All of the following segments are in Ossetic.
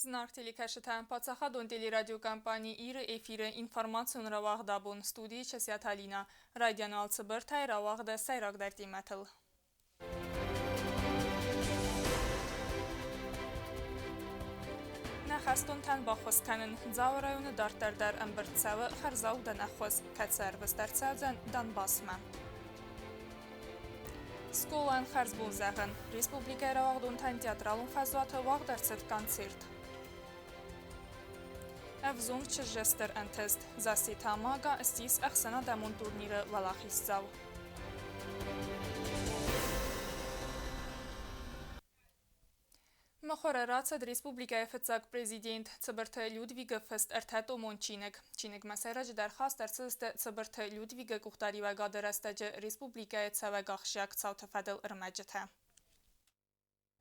Зынаргъ телекӕсджытӕ, паддзахадон телерадиокомпани Иры эфиры информацион рауагъд абон студийы Часиаты Алинӕ. Райдиан уал цыбыртӕй рауагъды сӕйрагдӕр темӕтыл. Нӕ хӕстонтӕн баххуыс кӕнын. Дзауы районы дарддӕр дӕр ӕмбырд цӕуы хӕрзаудӕн ӕххуыс, кӕцы ӕрвыст ӕрцӕудзӕн Донбассмӕ. Скъолайӕн хӕрзбон зӕгъын. Республикӕйы рауагъдонтӕн театралон фӕзуаты уагъд ӕрцыд концерт. Ӕвзонг чызджы стыр ӕнтыст. Зассеты Амага ссис ӕхсӕнадӕмон турниры уӕлахиздзау. Мыхуыры рацыд республикӕйы фыццаг президент Цыбырты Людвигы фыст ӕртӕтомон чиныг. Чиныгмӕ сӕйраджыдӕр хаст ӕрцыдысты Цыбырты Людвигы къухдариуӕгады рӕстӕджы республикӕйы цӕуӕг ахсджиаг цауты фӕдыл ӕрмӕджытӕ.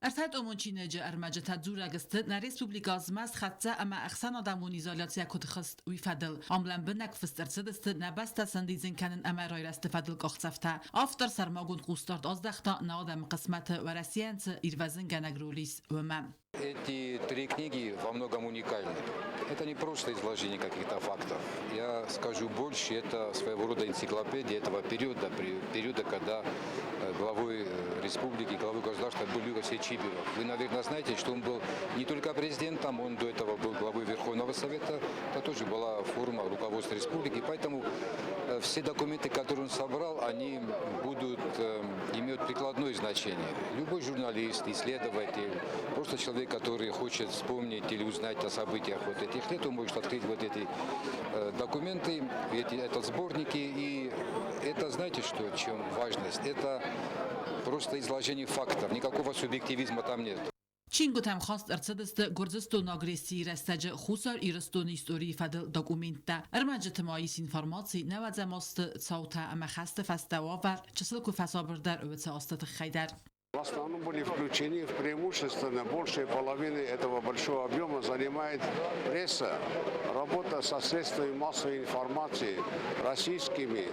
Ӕртӕтомон чиныджы ӕрмӕджытӕ дзурӕг сты, нӕ республикӕ змӕст хӕццӕ ӕмӕ ӕхсӕнадӕмон изоляцийӕ куыд хызт, уый фӕдыл. Ам лӕмбынӕг фыст ӕрцыдысты нӕ бӕстӕ сӕндидзын кӕнын ӕмӕ райрӕзты фӕдыл къахдзӕфтӕ. Автор сӕрмагонд хъусдард аздӕхта нӕ адӕмы хъысмӕты Уӕрӕсейӕн цы ирвӕзынгӕнӕг роль ис, уымӕ. Эти три книги во многом уникальны. Это не просто изложение каких-то фактов. Я скажу больше, это своего рода энциклопедия этого периода, периода, когда главой республики, главой государства был Юрий Васильевич Чибиров. Вы, наверное, знаете, что он был не только президентом, он до этого был главой Верховного Совета. Это тоже была форма руководства республики. Поэтому все документы, которые он собрал, они будут имеют прикладное значение. Любой журналист, исследователь, просто человек, который хочет вспомнить или узнать о событиях вот этих лет, он может открыть вот эти документы, эти этот сборники. И это, знаете, что, чем важность? Это просто изложение фактов, никакого субъективизма там нет. Чингуытӕм хаст ӕрцыдысты Гуырдзыстоны агрессийы рӕстӕджы Хуссар Ирыстоны историйы фӕдыл документтӕ. Ӕрмӕджыты ма ис информаци нӕуӕдзӕм азты цаутӕ ӕмӕ хӕсты фӕстӕ уавӕр чысыл куы фӕсабырдӕр, уыцы азты тыххӕй дӕр. В основном были включены в преимущественно большей половины этого большого объема занимает пресса, работа со средствами массовой информации, российскими,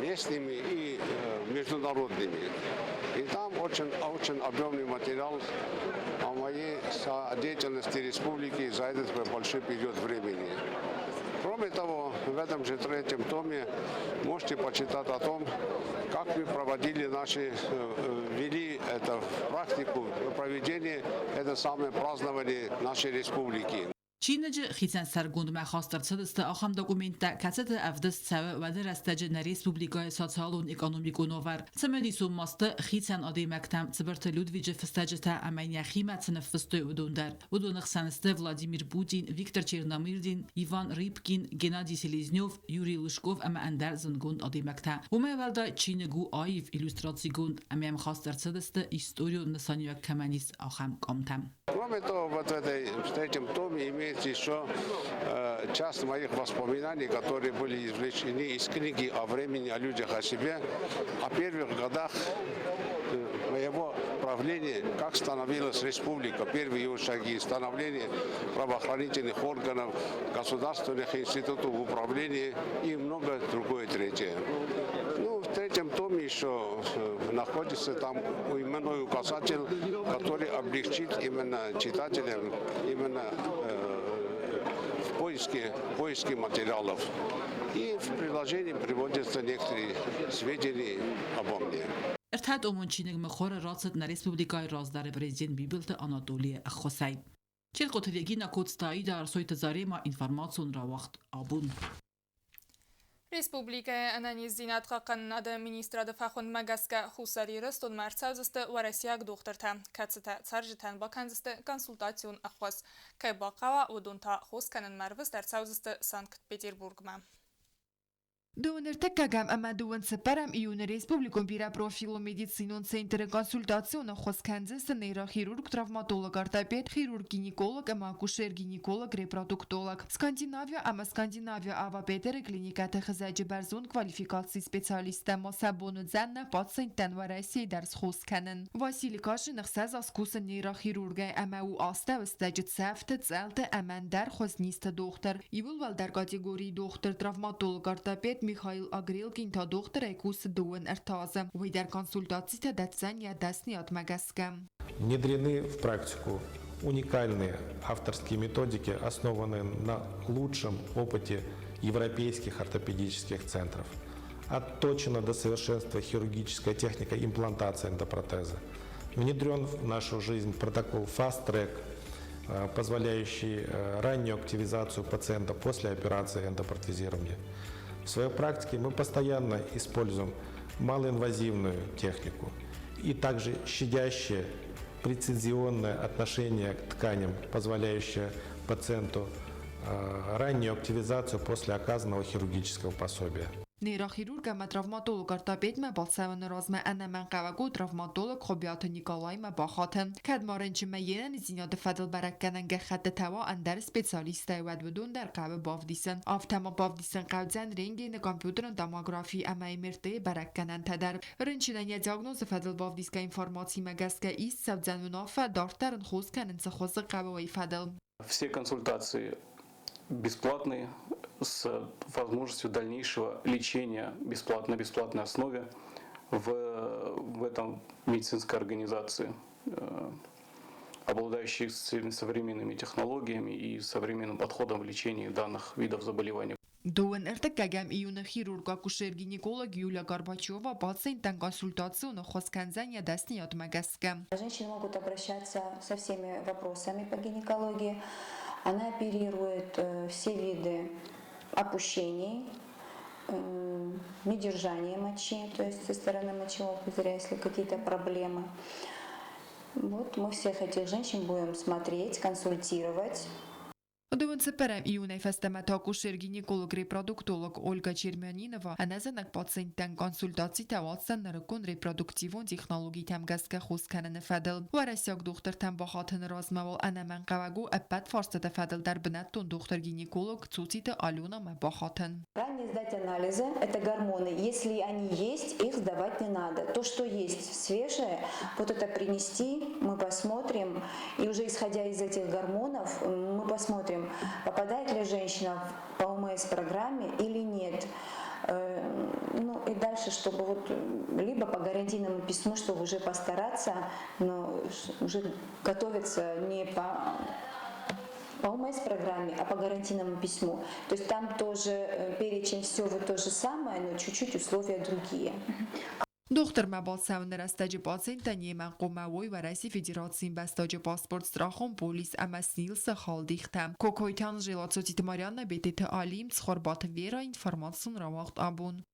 местными и международными. И там очень, очень объемный материал о моей деятельности республики за этот большой период времени. Кроме того, в этом же третьем томе можете почитать о том, как мы проводили наши, ввели это в практику проведение, это самое празднование нашей республики. Чиныджы хицӕн сӕргондмӕ хаст ӕрцыдысты ахӕм документтӕ, кӕцыты ӕвдыст цӕуы уӕды рӕстӕджы нӕ республикӕйы социалон-экономикон уавӕр. Цымыдисон ма сты хицӕн адӕймӕгтӕм Цыбырты Людвиджы фыстӕджытӕ ӕмӕ йын йӕхимӕ цы ныффыстой, уыдон дӕр. Уыдоны хсӕн сты Владимир Путин, Виктор Черномырдин, Иван Рыбкин, Геннадий Селезнев, Юрий Лужков ӕмӕ ӕндӕр зындгонд адӕймӕгтӕ. Уымӕй уӕлдай чиныг у аив иллюстрацигонд ӕмӕ йӕм хаст ӕрцыдысты историон нысаниуӕг кӕмӕн ис, ахӕм къамтӕ. Кроме того, вот в, этой, в третьем томе имеется еще часть моих воспоминаний, которые были извлечены из книги о времени, о людях, о себе, о первых годах моего правления, как становилась республика, первые ее шаги, становление правоохранительных органов, государственных институтов управления и многое другое третье. Ну, в третьем томе еще находится там именной указатель, который облегчит именно читателям именно в поиске материалов. И в приложении приводятся некоторые сведения обо мне. Ӕртӕтомон чиныг мыхуыры рацыд нӕ республикӕйы раздӕры президент Бибылты Анатолийы ӕххуысӕй. Челкъоты Регина Коцты Аида Арсойты Заремӕ информацион рауагъд абон. Республикӕйы ӕнӕниздзинад хъахъхъӕнынады министрады фӕхуындмӕ гӕсгӕ Хуссар Ирыстонмӕ ӕрцӕудзысты уӕрӕсейаг дохтыртӕ, кӕцытӕ цӕрджытӕн бакӕндзысты консультацион ӕххуыс. Кӕй бахъӕуа, уыдон та хос кӕнынмӕ ӕрвыст ӕрцӕудзысты Санкт-Петербургмӕ. Дыууын ӕртыккӕгӕм ӕмӕ дыууын цыппӕрӕм июны республикон бирӕпрофилон медицинон центры консультацион ӕххуыс кӕндзысты нейрохирург, травматолог-ортопед, хирург-гинеколог ӕмӕ акушер-гинеколог-репродуктолог. Скандинавия ӕмӕ Скандинавия Ава-Петеры клиникӕты хызӕджы бӕрзонд квалификацийы специалисттӕ ма сӕ бон уыдзӕн нӕ пациенттӕн Уӕрӕсейы дӕр схос кӕнын. Василий Кашин ӕхсӕз аз кусы нейрохирургӕй ӕмӕ у астӕуыстӕджы цӕфты, цъӕлты ӕмӕ ӕндӕр хуызнизты дохтыр. Иууыл уӕлдӕр категорийы дохтыр, травматолог-ортопед Михаил Агрелкин та дохтырӕй кусы дыууын ӕртӕ азы. Уый дӕр консультацитӕ дӕтдзӕн йӕ дӕсныйадмӕ гӕсгӕ. Внедрены в практику. Уникальные авторские методики, основанные на лучшем опыте европейских ортопедических центров. Отточена до совершенства хирургическая техника имплантации эндопротеза. Внедрен в нашу жизнь протокол Fast Track, позволяющий раннюю активизацию пациента после операции эндопротезирования. В своей практике мы постоянно используем малоинвазивную технику и также щадящее прецизионное отношение к тканям, позволяющее пациенту раннюю активизацию после оказанного хирургического пособия. Нейрохирург ӕмӕ травматолог-ортопедмӕ бацӕуыны размӕ ӕнӕмӕнгхъӕуӕг у травматолог Хуыбиаты Николаймӕ бахатын. Кӕд ма рынчынмӕ йе нӕниздзинады фӕдыл бӕрӕггӕнӕн гӕххӕттытӕ уа ӕндӕр специалисттӕй, уӕд уыдон дӕр хъӕуы бавдисын. Афтӕ ма бавдисын хъӕудзӕн рентгены, компьютерон томографийы ӕмӕ МРТ-йы бӕрӕггӕнӕнтӕ дӕр. Рынчынӕн йӕ диагнозы фӕдыл бавдисгӕ информацимӕ гӕсгӕ ист цӕудзӕн уынаффӕ, дарддӕр ын хос кӕнын цы хуызы хъӕуы, уый фӕдыл. Все консультации бесплатные, с возможностью дальнейшего лечения бесплатно, на бесплатной основе в этом медицинской организации, обладающей современными технологиями и современным подходом в лечении данных видов заболеваний. Дыууын ӕртыккӕгӕм июны хирург-акушер-гинеколог Юлия Горбачева пациенттӕн консультацион ӕххуыс кӕндзӕн йӕ дӕсныйадмӕ гӕсгӕ. Женщины могут обращаться со всеми вопросами по гинекологии. Она оперирует все виды опущений, недержание мочи, то есть со стороны мочевого пузыря, если какие-то проблемы. Вот мы всех этих женщин будем смотреть, консультировать. Дыууын цыппӕрӕм июнӕй фӕстӕмӕ та акушер-гинеколог-репродуктолог Ольга Чермянинова ӕнӕзӕнӕг пациенттӕн консультацитӕ уадздзӕн нырыккон репродуктивон технологитӕм гӕсгӕ хос кӕныны фӕдыл. Уӕрӕсейаг дохтыртӕм бахатыны размӕ уал ӕнӕмӕнгхъӕуӕг у ӕппӕт фарстыты фӕдыл дӕр бынӕттон дохтыр-гинеколог Цуциты Аленамӕ бахатын. Ранее сдать анализы – это гормоны. Если они есть, их сдавать не надо. То, что есть свежее, вот это принести, мы посмотрим. И уже исходя из этих гормонов, мы посмотрим, попадает ли женщина по ОМС-программе или нет. Ну и дальше, чтобы вот либо по гарантийному письму, чтобы уже постараться, но уже готовиться не по ОМС-программе, а по гарантийному письму. То есть там тоже перечень все вот то же самое, но чуть-чуть условия другие. Дохтырмӕ бацӕуыны рӕстӕджы пациенттӕ немӕ хъуамӕ уой Уӕрӕсейы Федерацийы ӕмбӕстаджы паспорт, страхон полис ӕмӕ СНИЛС-ы халдихтӕ. Кокойты Анжела, Цоциты Марианна, Бететы Алим, Цхуырбаты Вера, информацион рауагъд Абон.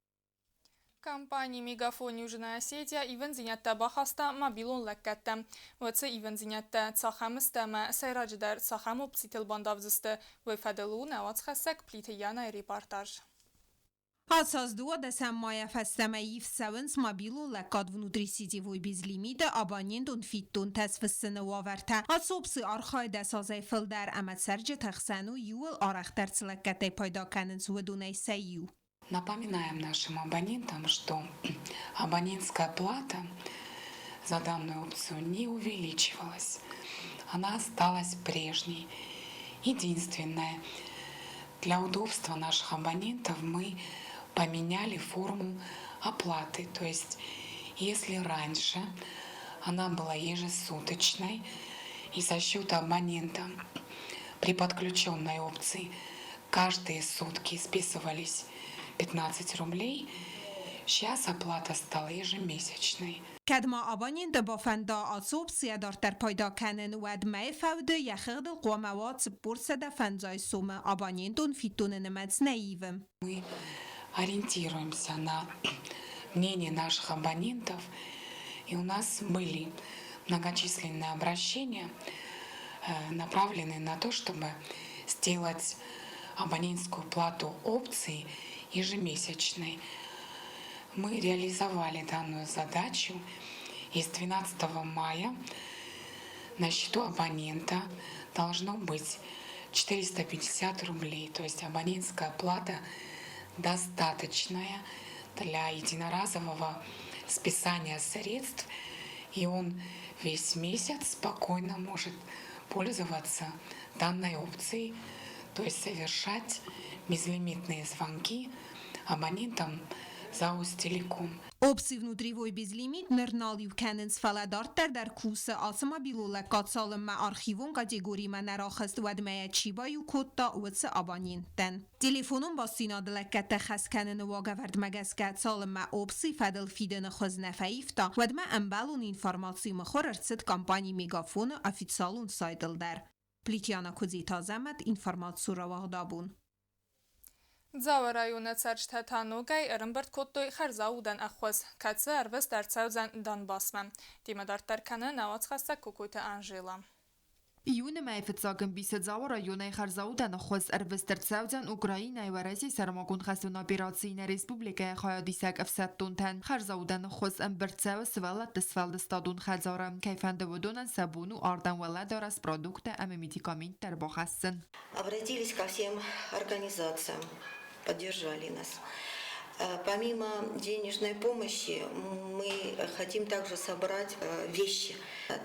Компани Мегафон Южная Осетия ивындзинӕдтӕ бахаста мобилон лӕггӕдтӕм. Уыцы ивындзинӕдтӕ цахӕм сты ӕмӕ сӕйраджыдӕр цахӕм опцитыл бандавдзысты, уый фӕдыл у нӕ уацхӕссӕг Плиты Янайы репортаж. Ацы аз 12-ӕм майӕ фӕстӕмӕ ивд цӕуынц мобилон лӕггад внутрисетевой безлимиты абонентон фиддонтӕ сфыссыны уавӕртӕ. Ацы опци архайы 10 азӕй фылдӕр ӕмӕ цӕрджыты хсӕн у иууыл арӕхдӕр цы лӕггӕдтӕй пайда кӕнынц, уыдонӕй сӕ иу. Напоминаем нашим абонентам, что абонентская плата за данную опцию не увеличивалась. Она осталась прежней. Единственное, для удобства наших абонентов мы поменяли форму оплаты. То есть, если раньше она была ежесуточной, и со счета абонента при подключенной опции каждые сутки списывались 15 рублей, сейчас оплата стала ежемесячной. Кӕд ма абоненты бафӕнда ацы опцийӕ дарддӕр пайда кӕнын, уӕд мӕйы фӕуды йӕ хыгъдыл хъуамӕ уа 450 сомы. Абонентон фиддоны нымӕц нӕ ивы. Мы ориентируемся на мнение наших абонентов, и у нас были многочисленные обращения, направленные на то, чтобы сделать абонентскую плату опции ежемесячной. Мы реализовали данную задачу, и с 12 мая на счету абонента должно быть 450 рублей. То есть абонентская плата достаточная для единоразового списания средств, и он весь месяц спокойно может пользоваться данной опцией, то есть совершать безлимитные звонки абонентам ЗАО «Стелеком». Опци «Внутривой безлимит» ныр нал иу кӕнынц, фӕлӕ дарддӕр дӕр кусы. Ацы мобилон лӕггад цалынмӕ архивон категоримӕ нӕ рахызт, уӕдмӕ йӕ чи баиу кодта, уыцы абоненттӕн. Телефонон бастдзинады лӕггӕдтӕ хӕс кӕныны уагӕвӕрдмӕ гӕсгӕ, цалынмӕ опцийы фӕдыл фидыны хуыз нӕ фӕивта, уӕдмӕ ӕмбӕлон информаци мыхуыр ӕрцыд компани Мегафон-ы официалон сайтыл дӕр. Плитиана Куыдзиты Азӕмӕт, информаци рауагъдабон. Дзауы районы цӕрджытӕ та ногӕй ӕрӕмбырд кодтой хӕрзаудӕн ӕххуыс, кӕцы ӕрвыст ӕрцӕудзӕн Донбассмӕ. Темӕ дарддӕр кӕны нӕ уацхӕссӕг Кокойты Анжела. Июны мӕйы фыццаг ӕмбисы Дзауы районӕй хӕрзаудӕн ӕххуыс ӕрвыст ӕрцӕудзӕн Украинӕйы Уӕрӕсейы сӕрмагонд хӕстон операцийы нӕ республикӕйы хайадисӕг ӕфсӕддонтӕн. Хӕрзаудӕн ӕххуыс ӕмбырд цӕуы сывӕллӕтты сфӕлдыстадон хӕдзары. Кӕй фӕнды, уыдонӕн сӕ бон у ардӕм уӕлӕдарӕс, продукттӕ ӕмӕ медикаменттӕ ӕрбахӕссын. Обратились ко всем организациям, поддержали нас. Помимо денежной помощи мы хотим также собрать вещи,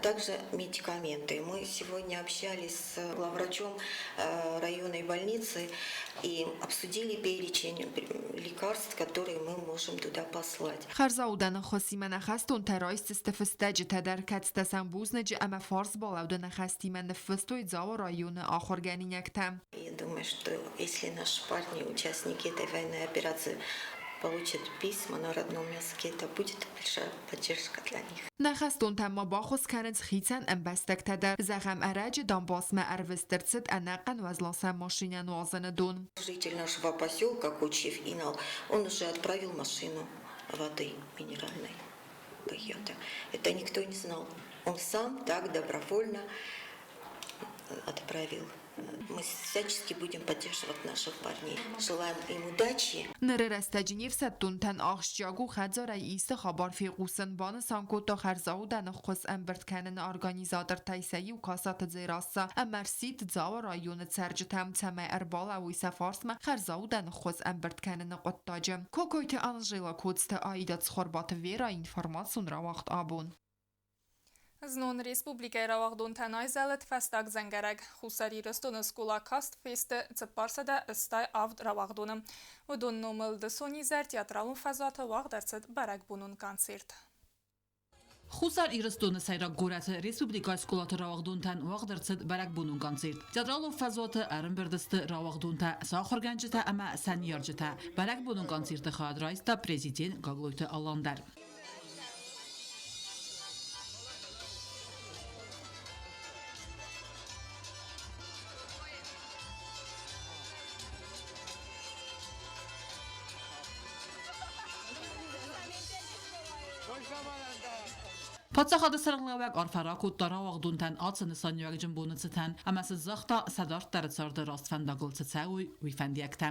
также медикаменты. Мы сегодня общались с главврачом районной больницы и обсудили перечень лекарств, которые мы можем туда послать. Хӕрзаудӕн ӕххуысимӕ нӕ хӕстонтӕ райсдзысты фыстӕджытӕ дӕр, кӕцытӕ сӕм бузныджы ӕмӕ фарсбалӕуды ныхӕстимӕ ныффыстой Дзауы районы ахуыргӕнинӕгтӕ. Я думаю, что если наши парни, участники этой военной операции, получат письма на родном языке, это будет большая поддержка для них. Нӕ хӕстонтӕн ма баххуыс кӕнынц хицӕн ӕмбӕстӕгтӕ дӕр. Зӕгъӕм, ӕрӕджы Донбассмӕ ӕрвыст ӕрцыд ӕнӕхъӕн уӕзласӕн машинӕ нуазыны дон. Житель нашего поселка Кучев Инал, он уже отправил машину воды минеральной. Тойота. Это никто не знал. Он сам так добровольно отправил. Мы всячески будем поддерживать наших парней. Желаем им удачи. Ныры рӕстӕджы не фсӕддонтӕн ахсджиаг у хӕдзарӕй исты хабар фехъусын, банысан кодта хӕрзаудӕн ӕххуыс ӕмбырд кӕныны организатортӕй сӕ иу Касаты Дзерассӕ ӕмӕ ӕрсидт Дзауы районы цӕрджытӕм, цӕмӕй ӕрбалӕууой сӕ фарсмӕ хӕрзаудӕн ӕххуыс ӕмбырд кӕныны хъуыддаджы. Кокойты Анжела, Коцты Аида, Цхуырбаты Вера, информацион рауагъд абон. Знон республикӕйы рауагъдонтӕн айзӕлыд фӕстаг дзӕнгӕрӕг. Хуссар Ирыстоны скъола каст фесты 487 рауагъдоны. Уыдон номыл дысон изӕр театралон фӕзуаты уагъд ӕрцыд бӕрӕгбонон концерт. Хуссар Ирыстоны сӕйраг горӕты республикӕйы скъолаты рауагъдонтӕн уагъд ӕрцыд бӕрӕгбонон концерт. Театралон фӕзуаты ӕрӕмбырд сты рауагъдонтӕ, сӕ ахуыргӕнджытӕ ӕмӕ сӕ ныййарджытӕ. Бӕрӕгбонон концерты хайад райста президент Гаглойты Алан дӕр. Паддзахады сӕргълӕууӕг арфӕ ракодта рауагъдонтӕн ацы нысаниуӕгджын боны цытӕн ӕмӕ сын загъта, сӕ дарддӕры царды раст фӕндагыл цы цӕуой, уый фӕндиӕгтӕ.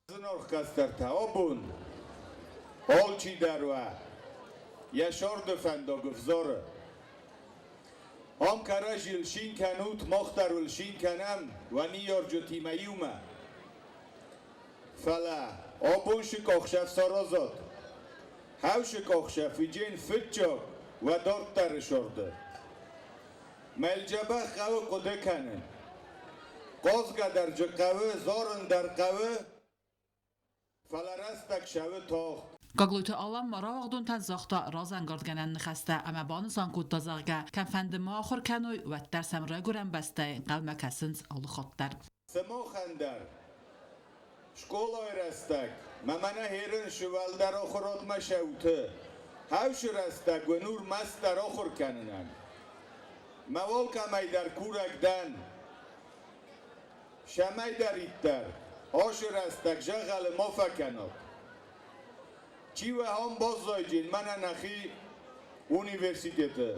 Зынаргъ кӕстӕртӕ, абон алчидӕр уӕ йӕ сӕрды фӕндаг ӕвзары. Ам кӕрӕдзийыл цин кӕнут, мах дӕр уыл цин кӕнӕм уӕ ныййарджытимӕ иумӕ. Фӕлӕ абон сыкъахсӕв саразат. Хӕу сыкъахсӕв уыджен фыццаг уӕ дарддӕры сӕрды. Мӕлджӕбӕх хъӕуы хъуыды кӕнын. Хъазгӕ дӕр дзы хъӕуы, зарын дӕр хъӕуы, фӕлӕ рӕстӕг цӕуы тагъд. Гаглойты Алан ма рауагъдонтӕн загъта разӕнгардгӕнӕн ныхӕстӕ ӕмӕ банысан кодта, зӕгъгӕ, кӕмфӕнды ма ахуыр кӕной, уӕддӕр сӕм райгуырӕн бӕстӕйы ӕнхъӕлмӕ кӕсынц алы хатт дӕр. Сымахӕн дӕр скъолайы рӕстӕг мӕ мӕнӕ херын сывӕлдӕр ахуырадмӕ сӕуты. Хӕвсы рӕстӕг уын урмӕстдӕр ахуыр кӕнынӕн. Мӕ алкӕмӕй дӕр курӕг дӕн, цӕмӕйдӕриддӕр ацы рӕстӕг дзӕгъӕлы ма фӕкӕнат. Чи уӕ ам баззайджын мӕнӕ нӕхи университеты.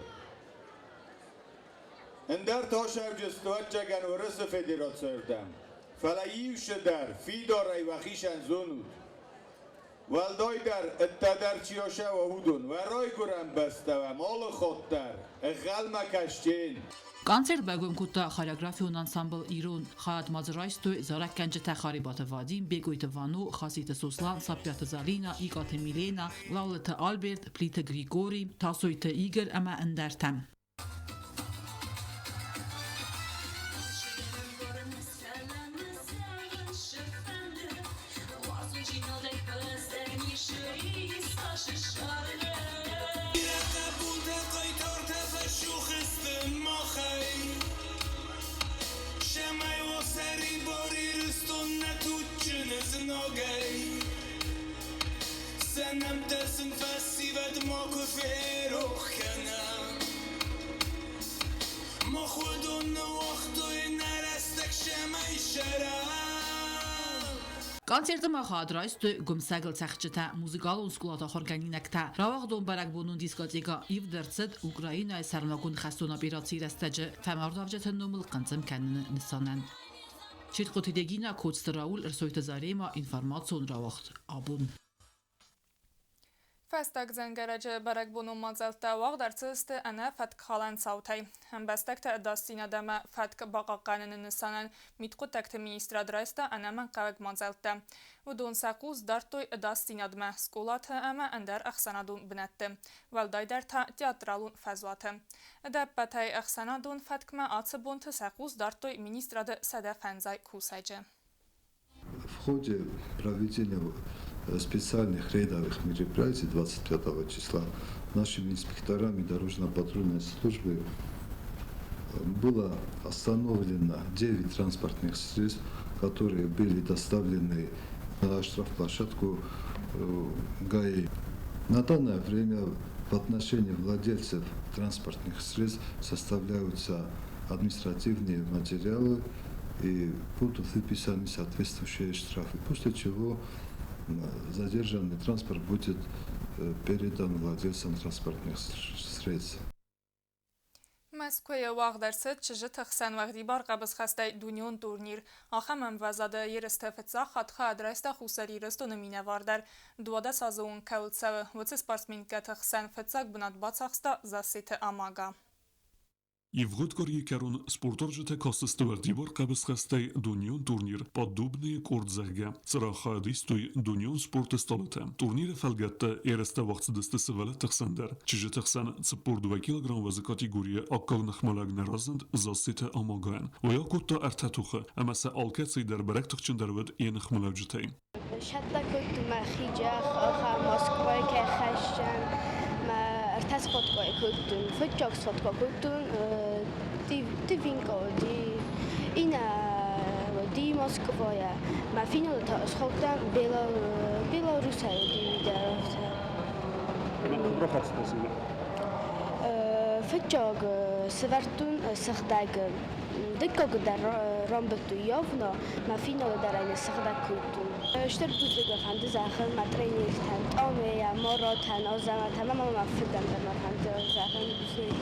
Ӕндӕр тасӕвджысты ӕвӕццӕгӕн Уырысы Федерацийы рдӕм. Фӕлӕ иу дӕр фидарӕй уӕхицӕн зонут. Уӕлдайдӕр ӕддӕдӕр чи ацӕуа, уыдон уӕ райгуырӕн бӕстӕ уӕм алы хатт дӕр ӕнхъӕлмӕ кӕсджын. Концерт байгом кодта хореографион ансамбль «Ирон». Хайад ма дзы райстой зарӕггӕнджытӕ Харебаты Вадим, Бекъойты Вано, Хаситы Сослан, Саппиаты Залина, Икъаты Милена, Лалыты Альберт, Плиты Григори, Тасойты Игорь ӕмӕ ӕндӕртӕ. Концерты ма хайад райстой гуымсӕгыл цӕгъдджытӕ, музыкалон скъолаты ахуыргӕнинӕгтӕ. Рауагъдон бӕрӕгбонон дискотекӕ ивд ӕрцыд Украинӕйы сӕрмагонд хӕстон операцийы рӕстӕджы фӕмардуӕвджыты номыл хъынцъым кӕныны нысанӕн. Четкъоты Регина, Коцты Рауль, Ӕрсойты Заремӕ, информацион рауагъд абон. Фӕстаг дзӕнгӕрӕджы бӕрӕгбонон мадзӕлттӕ уагъд ӕрцыдысты ӕнӕ фӕткхалӕн цаутӕй. Ӕмбӕстӕгты ӕдасдзинад ӕмӕ фӕтк бахъахъхъӕныны нысанӕн мидхъуыддӕгты министрад райста ӕнӕмӕнгхъӕуӕг мадзӕлттӕ. Уыдон сӕ хъус дардтой ӕдасдзинадмӕ скъолаты ӕмӕ ӕндӕр ӕхсӕнадон бынӕтты, уӕлдайдӕр та театралон фӕзуаты. Ӕдӕппӕтӕй ӕхсӕнадон фӕткмӕ ацы бонты сӕ хъус дардтой министрады 150 кусӕджы. В ходе проведения специальных рейдовых мероприятий 25 числа нашими инспекторами дорожно-патрульной службы было остановлено 9 транспортных средств, которые были доставлены на штрафплощадку ГАИ. На данное время в отношении владельцев транспортных средств составляются административные материалы и будут выписаны соответствующие штрафы, после чего задержанный транспорт будет передан владельцам транспортных средств. Мӕскуыйы уагъд ӕрцыд чызджыты хсӕн уӕгъдибар хъӕбысхӕстӕй дунеон турнир. Ахӕм ӕмвӕзады ерыстӕ фыццаг хатт хайад райста Хуссар Ирыстоны минӕвар дӕр. 12 азы онг кӕуыл цӕуы, уыцы спортсменкӕты хсӕн фыццаг бынат бацахста Зассеты Амага. Ивгъуыд къуырийы кӕрон спортуарзджытӕ кастысты уӕгъдибар хъӕбысхӕстӕй дунеон турнир «Поддубные къорд», зӕгъгӕ, цыран хайад истой дунеон спорты стъалытӕ. Турниры фӕлгӕтты ерыстӕ уагъд цыдысты сывӕллӕтты хсӕн дӕр. Чызджыты хсӕн 42 килограмм уӕзы категорийы аккаг ныхмӕлӕг нӕ разынд Зассеты Амагайӕн. Уый акодта ӕртӕ тохы ӕмӕ сӕ алкӕцыйы дӕр бӕрӕг тыхджындӕр уыд йӕ ныхмӕлӕуджытӕй. Цӕттӕ кодтон мӕхи зӕхх, Москвайы кӕй хӕссӕн, мӕ ӕртӕ сфоткӕйы кодтон. Фыццаг сфоткӕ кодтон Тывинка уыди, иннӕ уыди Москвайӕ. Мӕ финалы та схаудтам Белорусӕй уыди уый дӕр афтӕ. Фыццаг сӕвӕрдтон сыгъдӕг. Дыккаг дӕр рамбылдтой явно, мӕ финалы дӕр ӕй ныссыгъдӕг кодтон. Стыр бузныг мӕ фӕнды зӕгъын мӕ тренертӕн, Тъамейӕ, Маратӕн, Азӕмӕтӕн ӕмӕ мӕ фыдӕн дӕр мӕ фӕнды зӕгъын бузныг.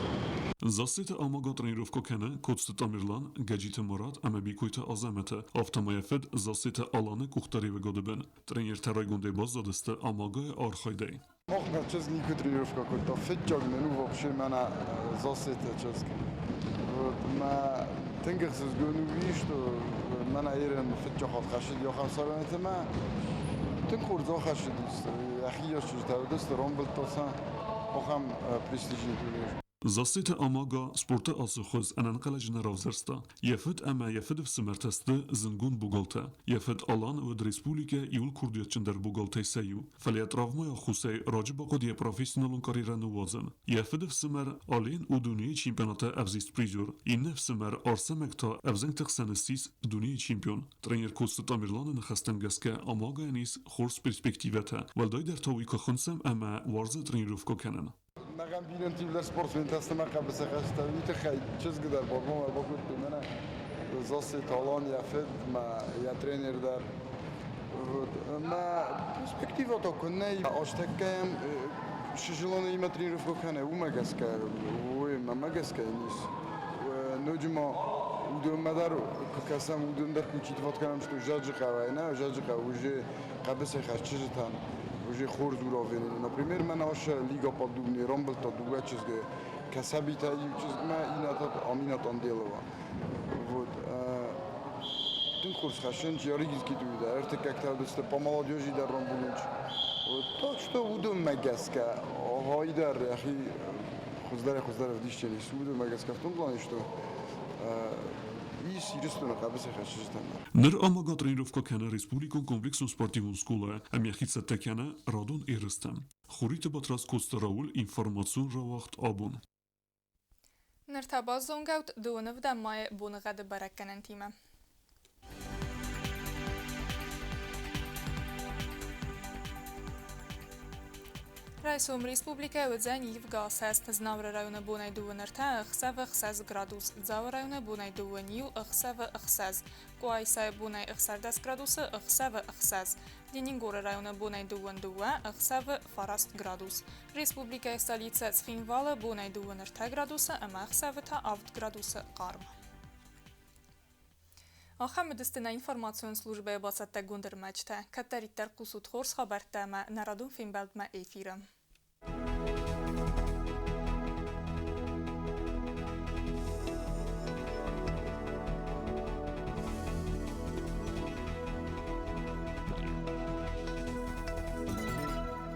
Зассеты Амага тренировкӕ кӕны Коцты Тамерлан, Гӕджиты Мурат ӕмӕ Бикойты Азӕмӕты, афтӕ ма йӕ фыд Зассеты Аланы къухдариуӕгады бын. Тренертӕ райгондӕй баззадысты Амагайы архайдӕй. Мах нӕ чызг никуы тренировкӕ кодта. Фыццаг нын у вообще мӕнӕ Зассеты чызг. Вот мӕ тынг ӕхсызгон у уый, что мӕнӕ ерын фыццаг хатт хӕссыд йӕхӕн сӕрӕнты мӕ тынг хорз ахӕссыдис. Йӕхи йас чызджытӕ уыдысты, рамбылдта сӕ ахӕм престижный турнир. Зассеты Амага спорты ацы хуыз ӕнӕнхъӕлӕджы нӕ равзӕрста. Йӕ фыд ӕмӕ йӕ фыдыфсымӕртӕ сты зындгонд богалтӕ. Йӕ фыд Алан уыд республикӕйы иууыл курдиатджындӕр богалтӕй сӕ иу. Фӕлӕ йӕ травмӕйы аххосӕй раджы бахъуыд йӕ профессионалон карьерӕ ныууадзын. Йӕ фыдыфсымӕр Ален у дунейы чемпионаты ӕвзист призер, иннӕ фсымӕр Арсӕмӕг та ӕвзӕнгты хсӕн ссис дунейы чемпион. Тренер Коцты Тамерланы ныхӕстӕм гӕсгӕ Амагайӕн ис хорз перспективӕтӕ, уӕлдайдӕр та уый куы хынцӕм ӕмӕ уарзы тренировкӕ кӕнын. Мӕгӕн бинонти спортсментӕ сты хъӕбысӕхӕстӕ, уый тыххӕй чызг дӕр бабон бакодтой мӕнӕ Зассеты Алан йӕ фыд, мӕ йӕ тренер дӕр. Вот. Мӕ перспектива та куыннӕ азтӕккӕйӕм сывӕллонимӕ тренировкӕ кӕны, уымӕ гӕсгӕ, уый мӕмӕ гӕсгӕ йын ис. Ноджы ма уыдонмӕ дӕр куы кӕсӕм, уыдон дӕр куы учитывать кӕнӕм, что Зӕджыхъӕуӕй нӕ, Зӕджыхъӕу уже хъӕбысӕйхӕст чызджытӕн уже хорз уровень. Например, мӕ наша Лига Поддубный рамбылдта дыууӕ чызгы, Кӕсӕбитӕ иу чызгмӕ, иннӕ Аминат Анделова. Вот. Тынг хорз хӕссынц Ярыгинский дуй дӕр, ӕртыккӕгтӕ уыдысты по молодежи дӕр рамбулынц. Вот. Так что уыдонмӕ гӕсгӕ ай дӕр йӕхи хуыздӕрӕй-хуыздӕр ӕвдисдзӕнис. Уыдонмӕ гӕсгӕ в том плане, что Ис Ирыстоны хъӕбысӕйхӕцджытӕн дӕр. Ныр Амага тренировкӕ кӕны республикон комплексон спортивон скъолайы ӕмӕ йӕхи цӕттӕ кӕны радон ерыстӕм. Хуриты Батрадз Коцты Рауль информацион рауагъд абон. Ныр та базонгӕут дыууын ӕвдӕм майы боныгъӕды бӕрӕггӕнӕнтимӕ. Райсом республикӕйы уыдзӕн ивгӕ асӕст. Знауыры районы бонӕй дыууын ӕртӕ, ӕхсӕвы ӕхсӕз градус, Дзауы районы бонӕй дыууын иу, ӕхсӕвы ӕхсӕз, Къуайсайы бонӕй 16 градусы, ӕхсӕвы ӕхсӕз, Ленингоры районы бонӕй дыууын дыууӕ, ӕхсӕвы фараст градус. Республикӕйы столицӕ Цхинвалы бонӕй дыууын ӕртӕ градусы ӕмӕ ӕхсӕвы та авд градусы хъарм. Ахӕм уыдысты нӕ информацион службӕйы бацӕттӕгонд ӕрмӕджытӕ. Кӕддӕриддӕр хъусут хорз хабӕрттӕ ӕмӕ нӕ радон фембӕлдмӕ эфиры.